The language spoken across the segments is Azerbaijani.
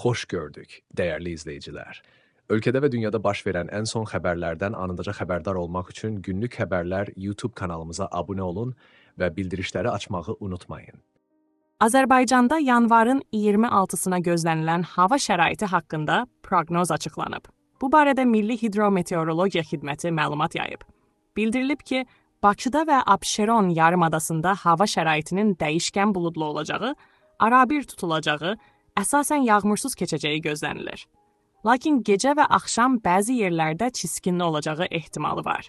Xoş gördük, dəyərli izləyicilər. Ölkədə və dünyada baş verən ən son xəbərlərdən anındaca xəbərdar olmaq üçün Günlük Xəbərlər YouTube kanalımıza abunə olun və bildirişləri açmağı unutmayın. Azərbaycanda yanvarın 26-sına gözlənilən hava şəraiti haqqında proqnoz açıqlanıb. Bu barədə Milli Hidrometeorologiya Xidməti məlumat yayıb. Bildirilib ki, Bakıda və Abşeron yarımadasında hava şəraitinin dəyişkən buludlu olacağı, arabir tutulacağı, əsasən yağmursuz keçəcəyi gözlənilir. Lakin gecə və axşam bəzi yerlərdə çiskinli olacağı ehtimalı var.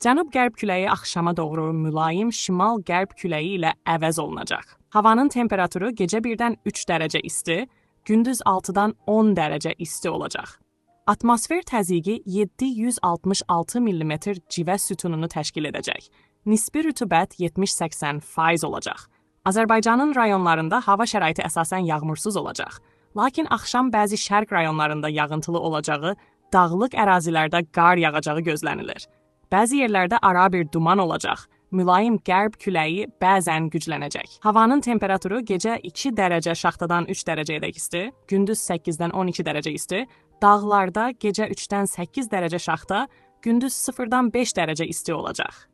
Cənub-qərb küləyi axşama doğru mülayim şimal-qərb küləyi ilə əvəz olunacaq. Havanın temperaturu gecə 1-dən 3 dərəcə isti, gündüz 6-dan 10 dərəcə isti olacaq. Atmosfer təzyiqi 766 mm civə sütununu təşkil edəcək. Nisbi rütubət 70-80% olacaq. Azərbaycanın rayonlarında hava şəraiti əsasən yağmursuz olacaq. Lakin axşam bəzi şərq rayonlarında yağıntılı olacağı, dağlıq ərazilərdə qar yağacağı gözlənilir. Bəzi yerlərdə arabir duman olacaq. Mülayim qərb küləyi bəzən güclənəcək. Havanın temperaturu gecə 2 dərəcə şaxtadan 3 dərəcəyədək isti, gündüz 8-dən 12 dərəcə isti, dağlarda gecə 3-dən 8 dərəcə şaxta, gündüz 0-dan 5 dərəcə isti olacaq.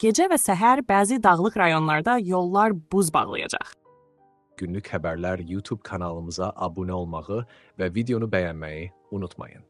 Gecə və səhər bəzi dağlıq rayonlarda yollar buz bağlayacaq. Günlük Xəbərlər YouTube kanalımıza abunə olmağı və videonu bəyənməyi unutmayın.